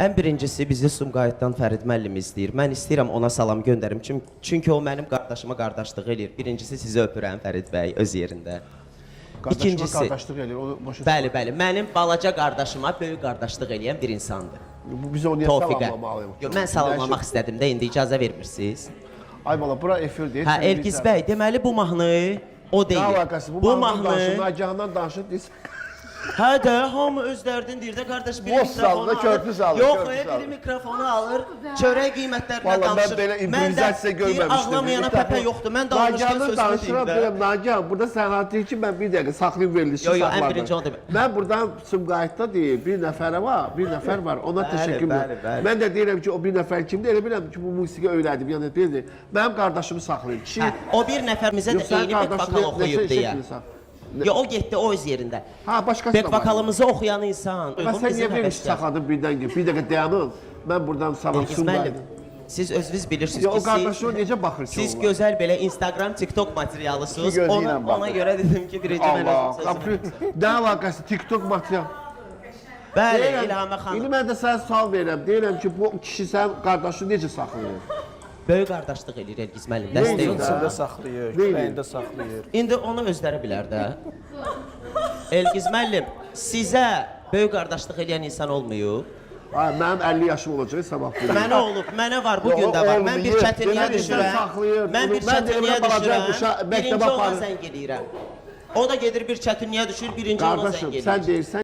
Ən birincisi bizi Sumqayıtdan Fərid müəllim izləyir. Mən istəyirəm ona salam göndərim. Çünki o mənim qardaşıma qardaşlıq eləyir. Birincisi sizi öpürəm Fərid bəy öz yerində. Qardaşıma İkincisi, qardaşlıq eləyir, onu başa bəli, bəli, mənim balaca qardaşıma böyük qardaşlıq eləyən bir insandır. Bu bizə o niyə Tofiqə. salamlamalıyıq? Yox, mən salamlamaq istədim də indi icazə vermirsiniz. Ay bala, bura efir deyil. Hə, sən Elgiz bilirsən. bəy, deməli bu mahnı o deyil. Nə əlaqəsi? Bu, Bu mahnıdan danışır, mahnı Nagihandan danışır, deyirsən. Hə də hamı öz dərdini deyir də qardaş biri Boz mikrofonu saldı, körpü saldı, Yox, körpü biri saldı. mikrofonu alır, çörək qiymətlərinə Vallahi mən danışır. belə improvizasiya deyir, görməmişdim. Ağlamayana Bir dəfə pəpə yoxdur. Mən də almışkən Nagihandan sözümü deyim danışıram, də. deyirəm, Nagihan, burada sənət deyir ki, mən bir dəqiqə saxlayım verilişi Yo, yo, ən saxladım. birinci onu demə. Mən buradan Sumqayıtda deyir, bir nəfərə var, bir nəfər var, ona Bəli, təşəkkür bəli, edirəm. bəli. Mən də deyirəm ki, o bir nəfər kimdir? Elə bilirəm ki, bu musiqi öyrədim, yəni bildir. Mənim qardaşımı saxlayır. Kişi, Hə, o bir nəfərimizə də yox, sənin eyni bek qardaşın vokal nə- oxuyub nə deyə. şəkildə saxlayır? Yo, o getdi o öz yerində. Ha, başqası Bek da var. vokalımızı oxuyan insan. Bəs sən niyə verilişi saxladın birdən ki? Bir dəqiqə dayanın. Mən buradan sabah Elgiz müəllim, Sumqayıt. siz özünüz bilirsiniz Ya ki, o qardaşına siz, necə baxır ki siz onlar? gözəl belə Instagram, TikTok materialısınız. İki gözü Ona, ilə baxır. ona görə dedim ki, birinci mən Allah, özüm sözümü. qapı- nə əlaqəsi TikTok material? Bəli, Deyirəm, İlhamə İndi xanım. mən də sənə sual verirəm. Deyirəm ki, bu kişi sənin qardaşını necə saxlayır? Böyük qardaşlıq eləyir Elgiz müəllim. Neydi Dəstək də? olsun. İçində saxlayır, Neydi? kürəyində saxlayır. İndi onu özləri bilər də. Elgiz müəllim, sizə böyük qardaşlıq eləyən insan olmayıb. Ay, mənim 50 yaşım olacaq sabah bu gün. Mənə olub, mənə var, bu gün də var. Mən bir Olmayıb. çətinliyə Demək insan düşürəm. saxlayır. Mən bir Mən də çətinliyə elə balaca düşürəm. uşaq məktəbə Birinci ona aparır. zəng eləyirəm. O da gedir bir çətinliyə düşür, birinci ona zəng Qardaşım, eləyir. sən deyirsən